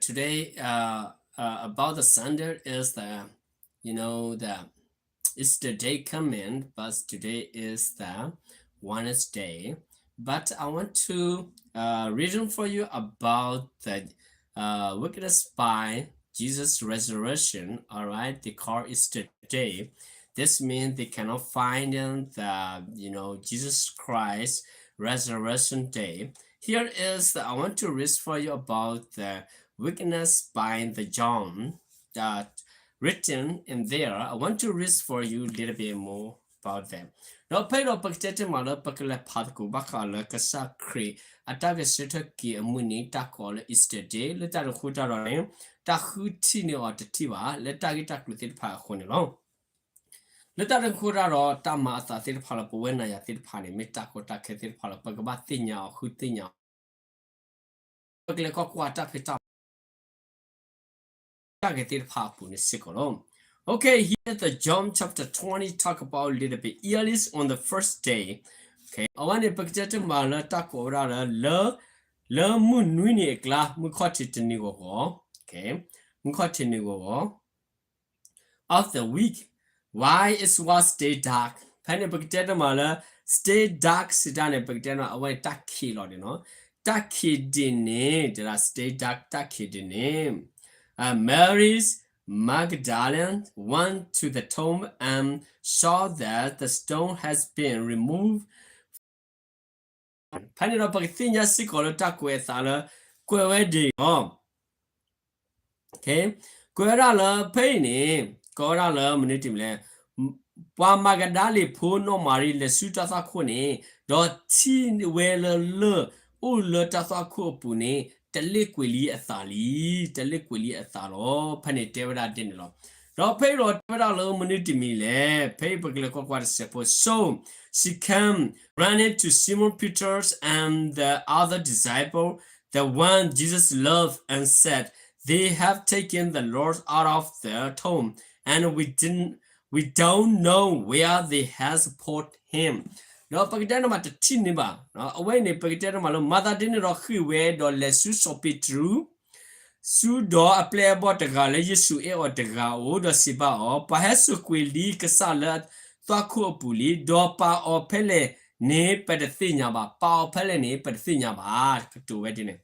today, uh, uh, about the Sunday is the, you know, the Easter day coming, but today is the Wednesday. But I want to uh, reason for you about the uh, witness by Jesus' resurrection. All right, they call Easter day. This means they cannot find the, you know, Jesus Christ resurrection day. Here is the, I want to read for you about the witness by the John that written in there. I want to read for you a little bit more about them. ဒီးဖဲဒီးပကတဲတမးလၢ ပကလဲၤဖးသကိးဘၣ်ဃးလၢကစၢ်ခရံာ်အတၢ်ဂဲၤဆၢထၢၣ်က့ၤအမုၢ်နံၤ တၢ်ကိးလၢ Easter day လၢတၢ်တဃိတၢ်ဒီးန့ၣ် တၢ်ဃုထံၣ်န့ၢ်အီၤတထံၣ်ဘၣ် လၢတၢ်ဂ့ၢ်တၢ်ကျိၤသ့ၣ်တဖၣ်အဃိန့ၣ်လီၤ. လၢတၢ်တဃိတၢ်ဒီးတၢ်မၤအသးသ့ၣ်တဖၣ်လၢပဝဲနၤယၤသ့ၣ်တဖၣ်န့ၣ် မ့ၢ်တၢ်ကီတၢ်ခဲသ့ၣ်တဖၣ်လၢ ပကဘၣ်သ့ၣ်ညါအီၤ ဃုသ့ၣ်ညါအီၤ ပကလဲၤကွၢ်ကွၢ်တၢ်ဖံးတၢ် တၢ်ဂ့ၢ်သ့ၣ်တဖၣ်အပူၤန့ၣ်စ့ၢ်ကီးလီၤ. Okay, here the John chapter twenty talk about a little bit. It is on the first day. Okay, အဝဲန့ၣ် ပကတဲတမးလၢတၢ်ကိးဝဲဒၣ်လၢ လၢ လၢမုၢ်နွံနံၤအကျါ မုၢ်ခီၣ်ထံးတနံၤဂီၤဂီၤ Okay, မုၢ်ခီၣ်ထံးနံၤဂီၤဂီၤ of the week. Why is what stay dark? ဖဲန့ၣ် ပကတဲတမးလၢ stay dark စံးတၢ်န့ၣ် ပကတဲတမး အဝဲန့ၣ်တၢ်ခံးလီၤဒံးနီၤ. တၢ်ခံးဒံးန့ၣ် တဒၣ် stay dark တၢ်ခံးဒံးန့ၣ် uh, Mary Magdalene went to the tomb and saw that the stone has been removed. ဖဲန့ၣ်ဒီးပကသ့ၣ်ညါစ့ၢ်ကီးလၢတၢ်ကွဲးအသးလၢ ကွဲးဝဲဒ်အံၤလီၤ. ကွဲးဝဲဒၣ်လၢဖဲအံၤန့ၣ် ကိးဝဲဒၣ်လၢမနုၤတမံၤလဲၣ်, ပှၤမၤကဒၤလ့ၣ်ဖိနီၢ်မၤရံလဲၤဆူတၢ်သွၣ်ခိၣ်န့ၣ်, ဒီးထံၣ်ဝဲလၢလၢၢ်အိၣ်လၢတၢ်သွၣ်ခိၣ်အပူၤန့ၣ် တလ့ၣ်ကွံာ်လံအသးလံ, တလ့ၣ်ကွံာ်လံအသးလီၤ. ဖဲန့ၣ်တဲဝဲဒၣ်ဒ်န့ၣ်လီၤ. ဒီးဖဲအံၤဒီးတဲဝဲဒၣ်လၢမနုၤတမံၤလဲၣ်, ဖဲအံၤပကလဲၤကွၢ်ကွၢ်တစဲးဖိ, So she came running to Simon Peter's and the other disciple, the one Jesus loved, and said, They have taken the Lord out of the tomb, and we didn't, we don't know where they has put him. ဒီးပကတဲန့ၣ်မးတထံၣ်န့ၢ်ဘၣ်, အဝဲအံၤန့ၣ် ပကတဲန့ၣ်မးလၢ မၤသးဒ်န့ၣ်ဒီးဃ့ၢ်ဝဲဒီးလဲၤဆူစီၤပ့းတရူး ဆူဒီးအပျဲၢ်အဘီၣ်တဂၤလၢယ့ၣ်ၡူးအဲၣ်အီၤတဂၤအအိၣ်, ဒီးစံးဘၣ်အီၤ, ပှၤဟဲစိာ်ကွံာ်လံကစၢ်လၢသွၣ်ခိၣ်အပူၤလံ, ဒီးပာ်အီၤဖဲလဲၣ်န့ၣ်ပတသ့ၣ်ညါဘၣ်, ပာ်အီၤဖဲလဲၣ်န့ၣ်ပတသ့ၣ်ညါဘၣ်, ကတိၤဝဲဒ်န့ၣ်.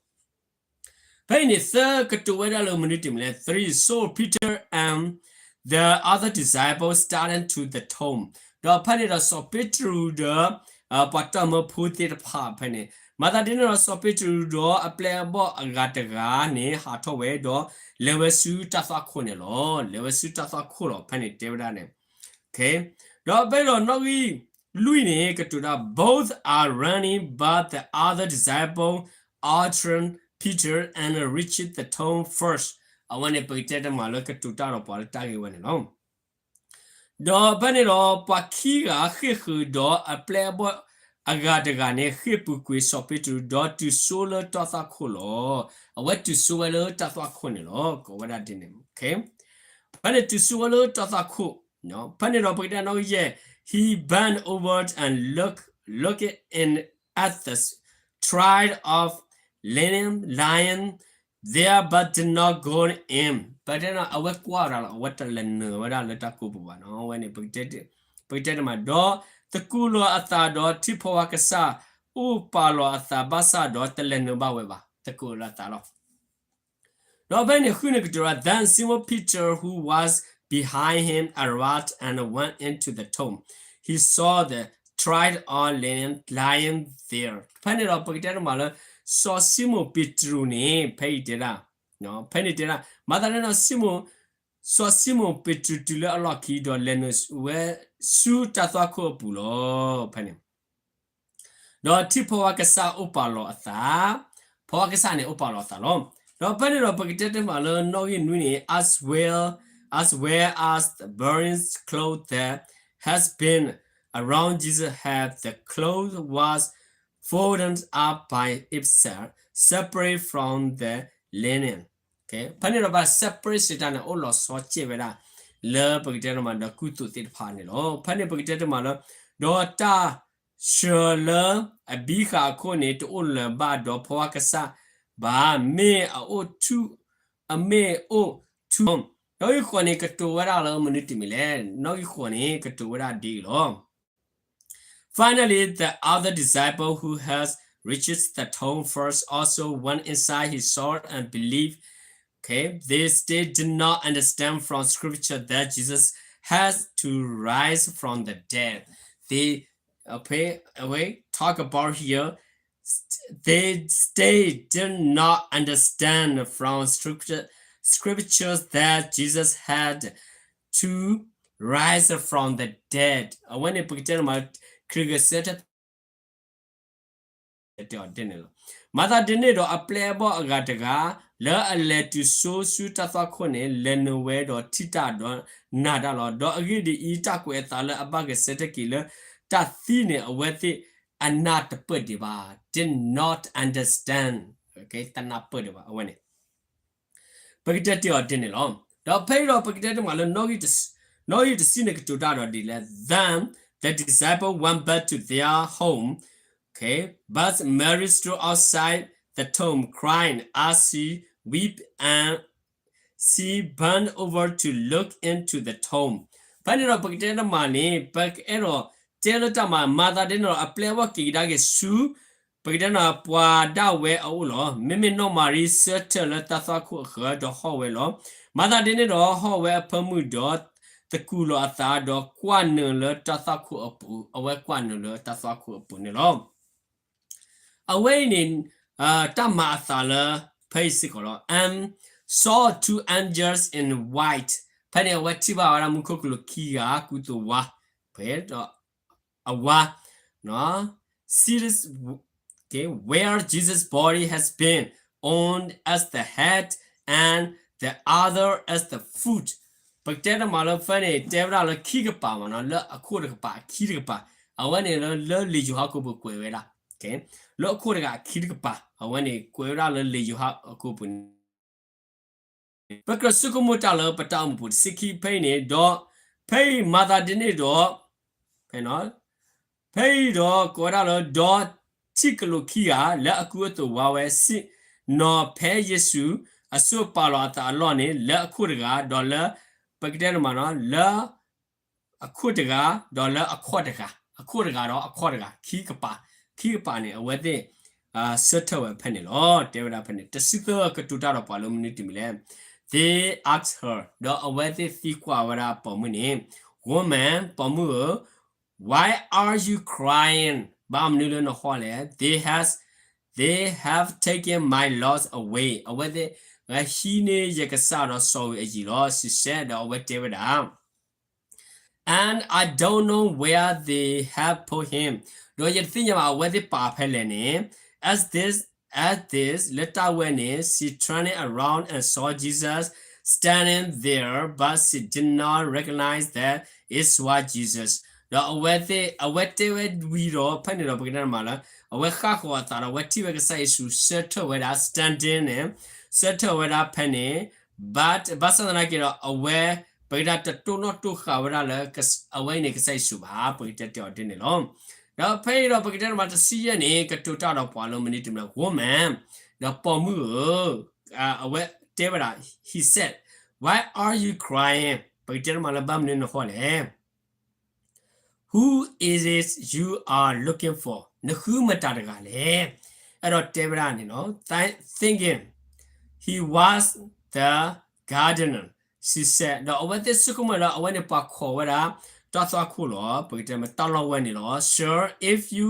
ဖဲအံၤန့ၣ် သၢ ကတိၤဝဲဒၣ်လၢမနုၤတမံၤလဲၣ်, three, So Peter and the other disciples started to the tomb. ဒီးဖဲန့ၣ်ဒီးစီၤပ့းတရူးဒီး ပှၤတၢ်မၢဖိသ့ၣ်တဖၣ်ဖဲန့ၣ်, မၤသးဒ်န့ၣ်ဒီးစီၤပ့းတရူးဒီးအပျဲၢ်အဘီၣ်အဂၤတဂၤန့ၣ် ဟးထီၣ်ဝဲဒီးလဲၤဝဲဆူတၢ်သွၣ်ခိၣ်န့ၣ်လီၤ. လဲၤဝဲဆူတၢ်သွၣ်ခိၣ်လီၤ. ဖဲန့ၣ်တဲဝဲဒၣ်န့ၣ် ဒီးဖဲဒီးနီၣ်ဂံၢ်လွံၢ်န့ၣ် ကတိၤဒၣ်, Both are running, but the other disciple outrun Peter and reaches the tomb first. အဝဲန့ၣ် ပကတဲတမးလၢကတိၤတၢ်ဒီးပှၤလၢတၢ်ဂ့ၢ်ဝဲန့ၣ်လီၤ. ဒီးဖဲန့ၣ်ဒီးပှၤခံဂၤဃ့ၢ်ဃုာ်ဒီးအပျဲၢ်အဘီၣ်အဂၤတဂၤန့ၣ် ဃ့ၢ်ပူၤကွံာ်စီၤပ့းတရူး ဒီးတုၤဆိလၢတၢ်သွၣ်ခိၣ်လီၤ. အဝဲတုၤဆိဝဲလၢတၢ်သွၣ်ခိၣ်န့ၣ်လီၤ. ကိးဝဲဒၣ်ဒ်န့ၣ် ဖဲန့ၣ်တုၤဆိဝဲလၢတၢ်သွၣ်ခိၣ်, ဖဲန့ၣ်ဒီးပကတဲနီၣ်ဂံၢ်ယဲၢ်, He bent over and looked, looked in at the shroud of linen lying there, but did not go in. ပတဲနီၣ် အဝဲကွၢ်ဝဲဒၣ်လီၤ, အဝဲတလဲၤနုာ်ဝဲဒၣ်လၢတၢ်ကိၢ်ပူၤဘၣ်နီၤ. အဝဲန့ၣ် ပကတဲတမး, ဒီးသကိးလီၤအသးဒီးထံၣ်ဖီဝါကစၢ်အိၣ်ပာ်လီၤအသးဘၣ်ဆၣ်ဒီးတလဲၤနုာ်ဘၣ်ဝဲဘၣ်, သကိးလီၤအသးလီၤ. ဒီးဖဲန့ၣ်ဃုန့ၣ်ကတိၤဒၣ်, Then Simon Peter, who was behind him, arrived and went into the tomb. He saw the shroud of linen lying there. ဖဲန့ၣ်ဒီးပကတဲတမးလၢ စီၤၡံမိၣ်ပ့းတရူးန့ၣ် ဖဲအံၤတဲဒၣ်, ဖဲန့ၣ်တဲဒၣ်, မၤသးဒ်န့ၣ်ဒီး စီၤၡံမိၣ်ပ့းတရူးတုၤလၢအလီၢ်ခံ ဒီးလဲၤနုာ်ဝဲဆူတၢ်သွၣ်ခိၣ်အပူၤလီၤ. ဖဲန့ၣ် ဒီးထံၣ်ဖီဝါကစၢ်အိၣ်ပာ်လီၤအသး, ဖီဝါကစၢ်န့ၣ်အိၣ်ပာ်လီၤအသးလီၤ. ဒီးဖဲန့ၣ်ဒီးပကတဲတမးလၢနီၣ်ဂံၢ်နွံန့ၣ်, as well, as well as the burial cloth that has been around Jesus' head, the cloth was folded up by itself, separate from the linen. ဖဲန့ၣ်ဒီးဘၣ် separate စံးတၢ်န့ၣ် အိၣ်လီၤဆီကဲးဝဲဒၣ် လၢပကတဲတမးဒီးကူသိးသ့ၣ်တဖၣ်န့ၣ်လီၤ. ဖဲန့ၣ်ပကတဲတမးလၢ ဒီးတၢ်ဆှၢလၢအဘံဃာ်အခိၣ်န့ၣ် တအိၣ်လၢၤဘၣ်ဒီးဖီဝါကစၢ်ဘၣ်, မ့ၢ်အအိၣ်ထူၣ် အမ့ၢ်အိၣ်ထူ နီၣ်ဂံၢ်ဃိးန့ၣ် ကတိၤဝဲဒၣ်လၢမနုၤတမံၤလဲၣ်. နီၣ်ဂံၢ်ဃိးန့ၣ် ကတိၤဝဲဒၣ်ဒ်အံၤလီၤ. Finally, the other disciple who has reached the tomb first also went inside. He saw and believed. Okay, they still did not understand from scripture that Jesus had to rise from the dead. They, okay, we talk about here, they still did not understand from scripture, scriptures that Jesus had to rise from the dead. အဝဲန့ၣ်ပကတဲမး ခရံာ်ဂဲၤဆၢထၢၣ် တဲအီၤဒ်န့ၣ်လီၤ. မၤသးဒ်န့ၣ်ဒီးအပျဲၢ်အဘီၣ်အဂၤတဂၤ လၢအလဲၤတုၤဆိဆူတၢ်သွၣ်ခိၣ်န့ၣ် လဲၤနုာ်ဝဲဒီးထံၣ်တၢ်ဒီးနာ်တၢ်လီၤ. ဒီးအဂ့ၢ်ဒ်အံၤ, တၢ်ကွဲးအသးလၢအဘၣ်ဂဲၤဆၢထၢၣ်က့ၤလၢတၢ်သံန့ၣ် အဝဲသ့ၣ်အနၢ်တပၢၢ်ဒံးဘၣ်, did not understand, တနၢ်ပၢၢ်ဒံးဘၣ် အဝဲန့ၣ် ပကတဲတ့ၢ်အီၤဒ်န့ၣ်လီၤ. ဒီးဖဲအံၤဒီးပကတဲတ့ၢ်မးလၢ နီၣ်ဂံၢ်တဆံန့ၣ်ကတိၤတၢ်ဒီးဒ်လဲၣ်. Then the disciple went back to their home, okay, but Mary stood outside the tomb crying. As she wept and she bent over to look into the tomb. ဖဲန့ၣ်ဒီးပကတဲတ့ၢ်မးန့ၣ် ပကအဲၣ်ဒိးတဲလၢတၢ်မၤ မၤသးဒ်န့ၣ်ဒီးအပျဲၢ်အဘီၣ်က့ၤကဒါက့ၤဆူ ပကတဲန့ၣ် ပှၤဒၣ်ဝဲအအိၣ်လီၤ. မ့မ့ၢ်နီၢ်မၤရံစၢထၢၣ်လၢတၢ်သွၣ်ခိၣ်အဃၢၤဒီးဟီၣ်ဝဲလီၤ. မၤသးဒ်န့ၣ်ဒီးဟီၣ်ဝဲအဖၢမုၢ်ဒီးသကူးလီၤအသးဒီးကွၢ်နုာ်လၢတၢ်သွၣ်ခိၣ်အပူၤ, အဝဲကွၢ်နုာ်လၢတၢ်သွၣ်ခိၣ်အပူၤန့ၣ်လီၤ. အဝဲအံၤန့ၣ် တၢ်မၤအသးလၢ ဖဲအံၤစ့ၢ်ကီးလီၤ. And saw two angels in white. ဖဲန့ၣ်အဝဲထံၣ်ဘၣ်ဝဲဒၣ်မူခိၣ်ကလူးခံဂၤ ကူသိးဝါ, ဖဲဒီး အဝါ, seated, okay, where Jesus' body has been, one as the head and the other as the foot. ပကတဲတ့ၢ်မးလၢဖဲန့ၣ် တဲဝဲဒၣ်လၢခံကပၤမးနီၤ, လၢအခိၣ်တကပၤ အခံတကပၤ, အဝဲန့ၣ်လၢ လၢလံာ်ယိၤဟၣ်အခိၣ်ပူၤကွဲးဝဲဒၣ်, လၢအခိၣ်တကပၤ အခံတကပၤ, အဝဲန့ၣ်ကွဲးဝဲဒၣ်လၢလံာ်ယိၤဟၣ်အခိၣ်ပူၤန့ၣ် ပကြၢးဆိကမိၣ်တၢ်လၢပတၢ်အိၣ်မူပူၤတဆံခံဖဲအံၤန့ၣ်, ဒီးဖဲအံၤမၤသးဒ်န့ၣ်ဒီး, ဖဲအံၤဒီးကိးဝဲဒၣ်လၢ ဒီးထံၣ်ကလူးခံဂၤလၢအကူအသိးဝါဝဲ ဆ့ၣ်နီၤဖဲယ့ၣ်ၡူးအစိၣ်ပာ်လီၤအသးအလီၢ်န့ၣ် လၢအခိၣ်တဂၤ ဒီးလၢ ပကတဲန့ၣ်မးနီၤ လၢ အခိၣ်တဂၤ ဒီးလၢအခီၣ်တဂၤ, အခိၣ်တဂၤဒီးအခီၣ်တဂၤ, ခံကပၤ, ခံကပၤန့ၣ် အဝဲသ့ၣ် ဆၢထၢၣ်ဝဲဖဲန့ၣ်လီၤ. တဲဝဲဒၣ်ဖဲန့ၣ် တဆံသၢ ကတိၤတၢ်ဒီးပှၤလၢမနုၤတမံၤလဲၣ်. They asked her, ဒီးအဝဲသ့ၣ်သံကွၢ်ဝဲဒၣ်ပိာ်မုၣ်န့ၣ်, Woman, ပိာ်မုၣ်ဧၢ, why are you crying? ဘၣ်မနုၤလၢနဟီၣ်လဲၣ်. They has, they have taken my Lord away. အဝဲသ့ၣ် ဟံးန့ၢ်ယကစၢ်ဒီးစီၤဝံၤအယံၤလီၤ. She said, ဒီးအဝဲတဲဝဲဒၣ် And I don't know where they have put him. ဒီးယတသ့ၣ်ညါဘၣ် အဝဲသ့ၣ်ပာ်ဖဲလဲၣ်န့ၣ်. As this, at this, လၢတၢ်ဝဲန့ၣ် she turned around and saw Jesus standing there, but she did not recognize that it was Jesus. ဒီးအဝဲသ့ၣ် အဝဲတဲဝဲဝံၤဒီး ဖဲန့ၣ်ဒီး ပကတဲန့ၣ်မးလၢ အဝဲဃၣ်ဃီၤအသးဒီး အဝဲထံၣ်ဝဲကစၢ်ယ့ၣ်ၡူး ဆၢထၢၣ်ဝဲဒၣ် standing န့ၣ် ဆၢထၢၣ်ဝဲဒၣ်ဖဲန့ၣ် but ဘၣ်ဆၣ်သနာ်က့ဒီး အဝဲ ပကတဲတတိၢ်နီၣ်တိၢ်ဃာ်ဝဲဒၣ်လၢ အဝဲအံၤန့ၣ်ကစၢ်ယ့ၣ်ၡူးဘၣ်, ပကတဲတ့ၢ်အီၤဒ်န့ၣ်လီၤ. ဒီးဖဲအံၤဒီး ပကတဲတ့ၢ်မးတဆံယဲၢ်န့ၣ် ကတိၤတၢ်ဒီးပှၤလၢမနုၤတမံၤလဲၣ်. Woman, ဒီးပိာ်မုၣ်ဧၢ, အဝဲတဲဝဲဒၣ် he said, why are you crying? ပကတဲတ့ၢ်မးလၢဘၣ်မနုၤနဟီၣ်လဲၣ်. Who is it you are looking for? နဃုမတၤတဂၤလဲၣ်. အဲၣ်ဒိးတဲဝဲဒၣ်န့ၣ်လီၤ. Thinking he was the gardener, she said. ဒီးအဝဲသ့ၣ်ဆိကမိၣ်လၢအဝဲန့ၣ်ပှၤခိးဝဲဒၣ် တၢ်သွၣ်ခိၣ်လီၤ. ပကတဲမးတၢ်လီၢ်ဝဲန့ၣ်လီၤ. Sir, if you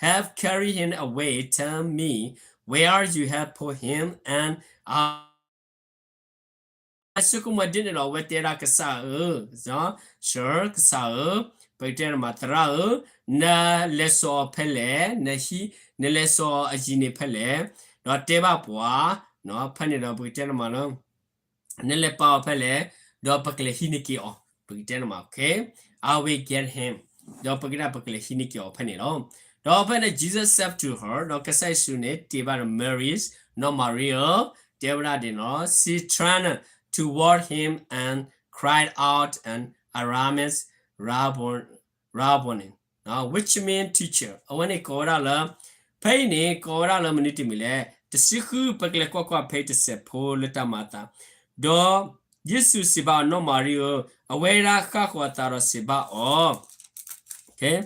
have carried him away, tell me where you have put him, and I ဆိကမိၣ်ဒ်န့ၣ်ဒီး အဝဲတဲဒၣ်ကစၢ်ဧၢ, Sir, ကစၢ်ဧၢ, ပကတဲန့ၣ်မးသရၣ်ဧၢ, နလဲၤစိာ်အီၤဖဲလဲၣ်, နလဲၤစိာ်အီၤအယံၤန့ၣ်ဖဲလဲၣ်, ဒီးတဲဘၣ်ပှၤ, ဖဲန့ၣ်ဒီး ပကတဲန့ၣ်မးလၢ နလဲၤပာ်အီၤဖဲလဲၣ်, ဒီးပကလဲၤဟံးန့ၢ်က့ၤအီၤ, ပကတဲန့ၣ်မး okay, I will get him, ဒီးပကဒၣ်ပကလဲၤဟံးန့ၢ်က့ၤအီၤဖဲန့ၣ်လီၤ. ဒီးဖဲန့ၣ် Jesus said to her, ဒီးကစၢ်ယ့ၣ်ၡူးန့ၣ် တဲဘၣ်ဒီး Mary, နီၢ်မၤရံဧၢ, တဲဝဲဒၣ်ဒ်န့ၣ်လီၤ. She turned toward him and cried out in Aramaic, Rabboni, which means teacher. အဝဲန့ၣ်ကိးဝဲဒၣ်လၢ ဖဲအံၤန့ၣ် ကိးဝဲဒၣ်လၢမနုၤတမံၤလဲၣ်. တဆံဃု ပကလဲၤကွၢ်ကွၢ်ဖဲအံၤတစဲးဖိလၢတၢ်မၤအသး, ဒီးယ့ၣ်ၡူးစံးဘၣ်အီၤ, နီၢ်မၤရံဧၢ, အဝဲဒၣ်ဃၣ်ဃီၤအသးဒီးစံးဘၣ်အီၤ,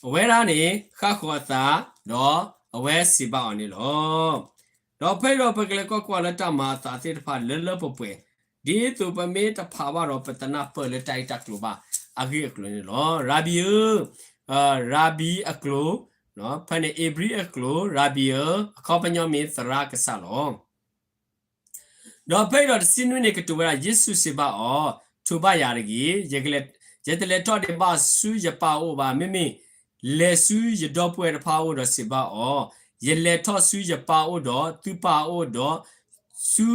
အဝဲဒၣ်န့ၣ် ဃၣ်ဃီၤအသး, ဒီးအဝဲစံးဘၣ်အီၤန့ၣ်လီၤ. ဒီးဖဲအံၤဒီးပကလဲၤကွၢ်ကွၢ်လၢတၢ်မၤအသးသ့ၣ်တဖၣ်လၢလၢပှဲၤပှဲၤ, ဒ်သိးပမ့ၢ်တဖးဘၣ်ဒီး ပတနၢ်ပၢၢ်လၢတၢ်ဂ့ၢ်တၢ်ကျိၤဘၣ်အဂ့ၢ်အကျိၤန့ၣ်လီၤ. ရၤဘံဧၢ, ရၤဘံအကျိၤ, ဖဲန့ၣ် ဧ့ၤဘြံၤအကျိၤ, ရၤဘံဧၢ, အခီပညီမ့ၢ်သရၣ်ကစၢ်လီၤ. ဒီးဖဲအံၤဒီးတဆံနွံန့ၣ် ကတိၤဝဲဒၣ်, ယ့ၣ်ၡူးစံးဘၣ်အီၤ, ထိးဘၣ်ယၤတဂ့ၤ, ယကလဲၤ, ယတလဲၤထီၣ်ဒံးဘၣ်ဆူယပၢ်အအိၣ်ဘၣ်. မ့မ့ၢ်လဲၤဆူယဒီပုၢ်ဝဲၢ်တဖၣ်အအိၣ်ဒီးစံးဘၣ်အီၤ, ယလဲၤထီၣ်ဆူယပၢ်အအိၣ်ဒီးသုပၢ်အအိၣ်ဒီး ဆူ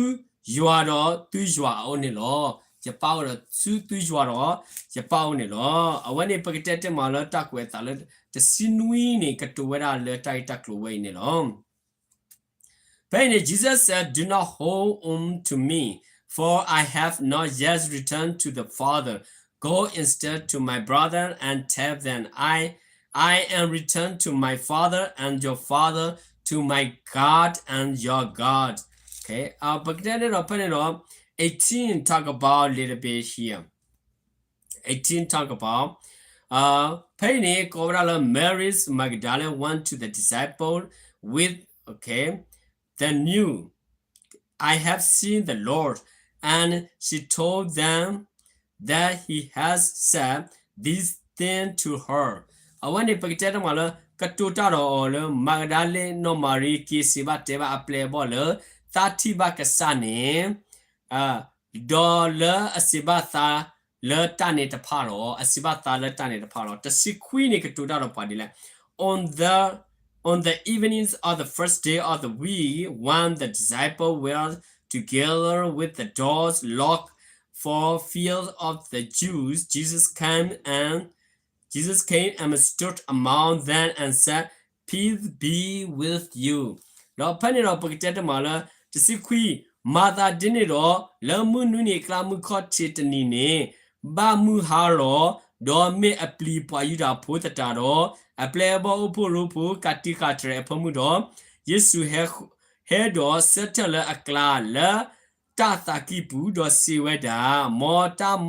ယွၤဒီးသုယွၤအအိၣ်န့ၣ်လီၤ. ယပၢ်အအိၣ်ဒီးဆူသုယွၤဒီးယပၢ်အအိၣ်န့ၣ်လီၤ. အဝဲန့ၣ်ပကတဲတ့ၢ်မးလၢတၢ်ကွဲးအသးလၢတဆံနွံန့ၣ် ကတိၤဝဲဒၣ်လၢတၢ်ဂ့ၢ်တၢ်ကျိၤဝဲအံၤန့ၣ်လီၤ. ဖဲအံၤန့ၣ် Jesus said, Do not hold on to me, for I have not yet returned to the Father. Go instead to my brother and tell them, I, I am returned to my Father and your Father, to my God and your God. Okay, ပကတဲန့ၣ်ဒီးဖဲန့ၣ်ဒီး eighteen talk about little bit here. eighteen talk about, ဖဲအံၤန့ၣ် ကိးဝဲဒၣ်လၢ Mary Magdalene went to the disciple with, okay, the new, I have seen the Lord, and she told them that he has said this thing to her. အဝဲန့ၣ် ပကတဲတမးလၢ ကတိၤတၢ်ဒီးအီၤလၢ မၤကဒၤလ့ၣ်နီၢ်မၤရံ က့ၤစံးဘၣ်တဲဘၣ်အပျဲၢ်အဘီၣ်လၢ သးထံၣ်ဘၣ်ကစၢ်န့ၣ် ဒီးလၢအစံးဘၣ်သးလၢတၢ်န့ၣ်တဖၣ်လီၤ. အစံးဘၣ်သးလၢတၢ်န့ၣ်တဖၣ်လီၤ. တဆံခွံန့ၣ် ကတိၤတၢ်ဒီးပှၤဒ်လဲၣ်. On the, on the evenings of the first day of the week, when the disciples were together with the doors locked for fear of the Jews, Jesus came and Jesus came and stood among them and said, Peace be with you. ဒီးဖဲန့ၣ်ဒီးပကတဲတမးလၢ တဆံခွံ, မၤသးဒ်န့ၣ်ဒီး လၢမုၢ်နွံနံၤအကျါမုၢ်ခီၣ်ထံးတနံၤန့ၣ် ဘၣ်မုၢ်ဟါလီၤ, ဒီးမ့ၢ်အပျံၤပှၤယူဒၤဖိသတးဒီး အပျဲၢ်အဘီၣ်အိၣ်ဖှိၣ်ရိဖှိၣ် ကးတံာ်ဃာ်တြဲၤအဖၢမုၢ်ဒီး ယ့ၣ်ၡူး ဟဲဒီးဆၢထၢၣ်လၢအကျါလၢတၢ်သးကံၢ်ပူၤ ဒီးစံးဝဲဒၣ်, မ်တၢ်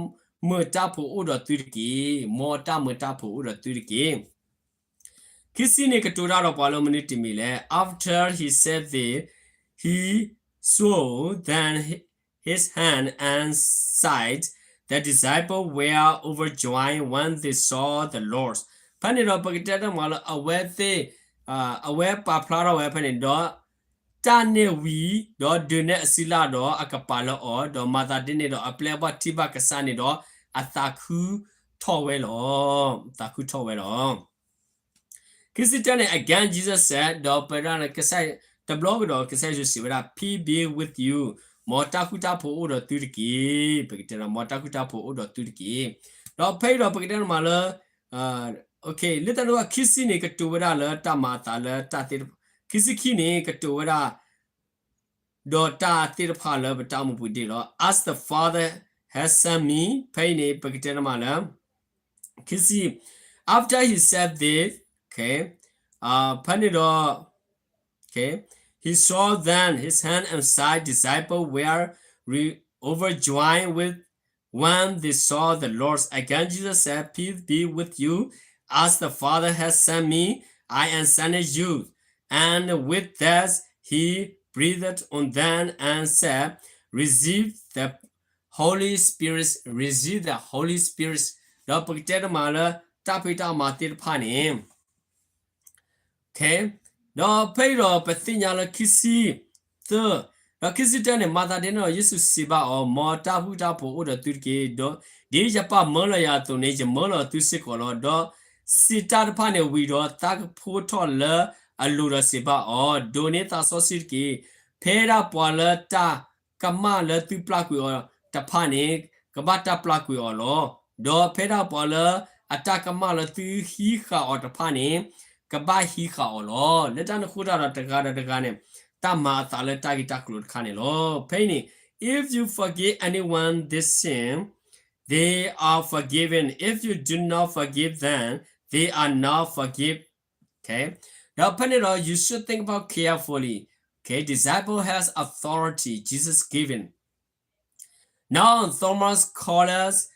မုာ်တၢ်ဖိးအိၣ်ဒီးသုတက့ၢ်. မ်တၢ်မုာ်တၢ်ဖိးအိၣ်ဒီးသုတက့ၢ်. ခံဆံန့ၣ် ကတိၤတၢ်ဒီးပှၤလၢမနုၤတမံၤလဲၣ်. After he said this, he showed them his hand and side. The disciples were overjoyed when they saw the Lord. ဖဲန့ၣ်ဒီးပကတဲတမးလၢအဝဲသ့ၣ်, အဝဲပာ်ဖျါထီၣ်ဝဲဖဲန့ၣ်ဒီး တၢ်န့ၣ်ဝံၤ ဒီးဒုးနဲၣ်အစုလၢ်ဒီးအကပၤလၢအီၤ, ဒီးမၤသးဒ်န့ၣ်ဒီး အပျဲၢ်အဘီၣ်ထံၣ်ဘၣ်ကစၢ်န့ၣ်ဒီး အသးခုထီၣ်ဝဲလီၤ. အသးခုထီၣ်ဝဲလီၤ. ခံဆံတၢန့ၣ် again Jesus said, ဒီးပဝဲဒၣ်ကစၢ်, တဘျီကဒီးကစၢ်ယ့ၣ်ၡူးစံးဝဲဒၣ်, Peace be with you, မ်တၢ်ဃူတၢ်ဖိးအိၣ်ဒီးသုတက့ၢ်. ပကတဲဒီး မ်တၢ်ဃူတၢ်ဖိးအိၣ်ဒီးသုတက့ၢ်. ဒီးဖဲအံၤဒီးပကတဲတမးလၢ လၢတၢ်န့ၣ်ခံဆံန့ၣ် ကတိၤဝဲဒၣ်လၢတၢ်မၤအသးလၢတၢ်သ့ၣ်တဖၣ်, ခံဆံခံန့ၣ် ကတိၤဝဲဒၣ် ဒီးတၢ်သ့ၣ်တဖၣ်လၢပတၢ်အိၣ်မူပူၤဒ်လီၤ. As the Father has sent me, ဖဲအံၤန့ၣ် ပကတဲတမးလၢ ခံဆံ, after he said this, okay, ဖဲန့ၣ်ဒီး okay, he saw then his hand and side. Disciples were re-, overjoyed with when they saw the Lord. Again, Jesus said, Peace be with you. As the Father has sent me, I am sending you. And with that, he breathed on them and said, Receive the Holy Spirit, receive the Holy Spirit. ဒီးပကတဲတမးလၢ တၢ်ဖံးတၢ်မၤသ့ၣ်တဖၣ်န့ၣ် okay, ဒီးဖဲအံၤဒီးပသ့ၣ်ညါလၢခံဆံသၢ, ဒီးခံဆံတၢန့ၣ် မၤသးဒ်န့ၣ်ဒီး ယ့ၣ်ၡူးစံးဘၣ်အီၤ, မ်တၢ်ဃူတၢ်ဖိးအိၣ်ဒီးသုတက့ၢ်. ဒီးဒ်ယပၢ်မၢလီၤယၤအသိးန့ၣ် ယမၢလီၤသုစ့ၢ်ကီးလီၤ. ဒီးစံးတၢ်တဖၣ်န့ၣ်ဝံၤဒီး သးကဖီထီၣ်လၢအလိၤဒီးစံးဘၣ်အီၤ, ဒိးန့ၢ်သးစီဆှံတက့ၢ်. ဖဲဒၣ်ပှၤလၢတၢ်ကမၣ်လၢသုပျၢ်ကွံာ်အီၤတဖၣ်န့ၣ် ကဘၣ်တၢ်ပျၢ်ကွံာ်အီၤလီၤ. ဒီးဖဲဒၣ်ပှၤလၢအတၢ်ကမၣ်လၢသုဟံးဃာ်အီၤတဖၣ်န့ၣ် ကဘၣ်ဟံးဃာ်အီၤလီၤ. လၢတၢ်န့ၣ်အဃိတၢ်ဒီးတဂၤဒီးတဂၤန့ၣ် တၢ်မၤအသးလၢတၢ်ဂ့ၢ်တၢ်ကျိၤတခါန့ၣ်လီၤ. ဖဲအံၤန့ၣ် if you forgive anyone this sin, they are forgiven. If you do not forgive them, they are not forgive. Okay? ဒီးဖဲန့ၣ်ဒီး you should think about carefully. Okay, disciple has authority Jesus given. Now Thomas called us